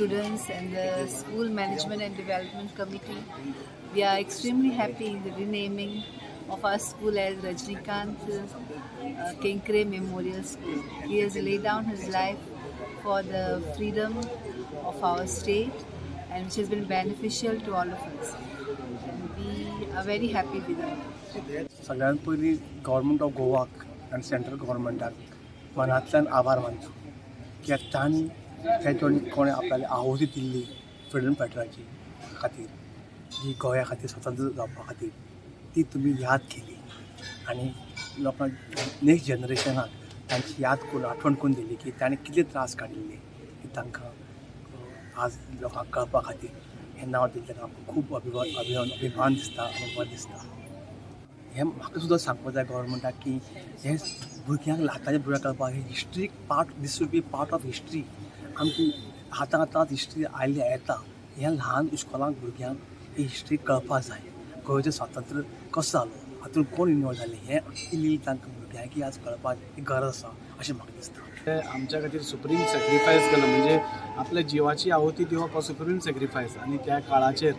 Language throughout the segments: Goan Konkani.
students and the school management and development committee, we are extremely happy in the renaming of our school as Rajnikant Kenkre Memorial School. He has laid down his life for the freedom of our state, and which has been beneficial to all of us. And we are very happy with him. सगळ्यात पयलीं गव्हर्मेंट ऑफ गोवाक आनी सेंट्रल गव्हर्मेंटाक मनांतल्यान आभार मानचो, कित्याक तांणी तेंच्यांनी कोणें आपल्याली आहुती दिल्ली फ्रिडम फायटराची खातीर, जी गोंया खातीर स्वतंत्र जावपा खातीर ती तुमी याद केली आनी लोकांक, नेक्स्ट जनरेशनाक तांची याद करून, आठवण करून दिली की ताणें कितले त्रास काडिल्ले की तांकां आज लोकांक कळपा खातीर हें नांव दिलें. ताका आमकां खूब अभिमान दिसता आनी बरें दिसता. हें म्हाका सुद्दां सांगपाक जाय गव्हर्मेंटाक की हें भुरग्यांक, आतांच्या भुरग्यांक कळपाक हे history part, this should be part of history. आमची आतां आतांच हिस्ट्री आयली येता. ह्या ल्हान इस्कॉलांक भुरग्यांक ही हिस्ट्री कळपाक जाय. गोंयचें स्वातंत्र्य कसो जालो, हातूंत कोण इनवॉल्व जाले, हें इल्ली इल्ली तांकां भुरग्यांक आज कळपाक गरज आसा अशें म्हाका दिसता. आमच्या खातीर सुप्रीम सॅक्रिफायस केलो, म्हणजे आपल्या जिवाची आहुती दिवप हो सुप्रीम सॅक्रिफायस. आनी त्या काळाचेर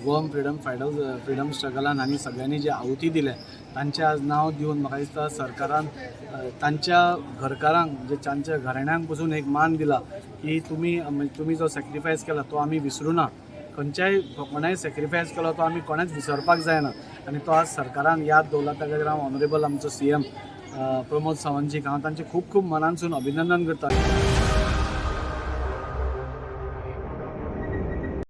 गोवन फ्रिडम फायटर्स, फ्रिडम स्ट्रगलान आनी सगळ्यांनी जे आहुती दिले, तांचें आज नांव दिवन म्हाका दिसता सरकारान तांच्या घरकारांक, म्हणजे तांच्या घराण्यांक पसून एक मान दिला की तुमी, म्हणजे तुमी जो सॅक्रिफायस केला तो आमी विसरूना. खंयच्याय कोणाय सॅक्रिफायस केलो तो आमी कोणेच विसरपाक जायना आनी तो आज सरकारान याद दवरला. त्या खातीर हांव ऑनरेबल आमचो सीएम प्रमोद सावंतजीक हांव तांचें खूब खूब मनानसून अभिनंदन करता.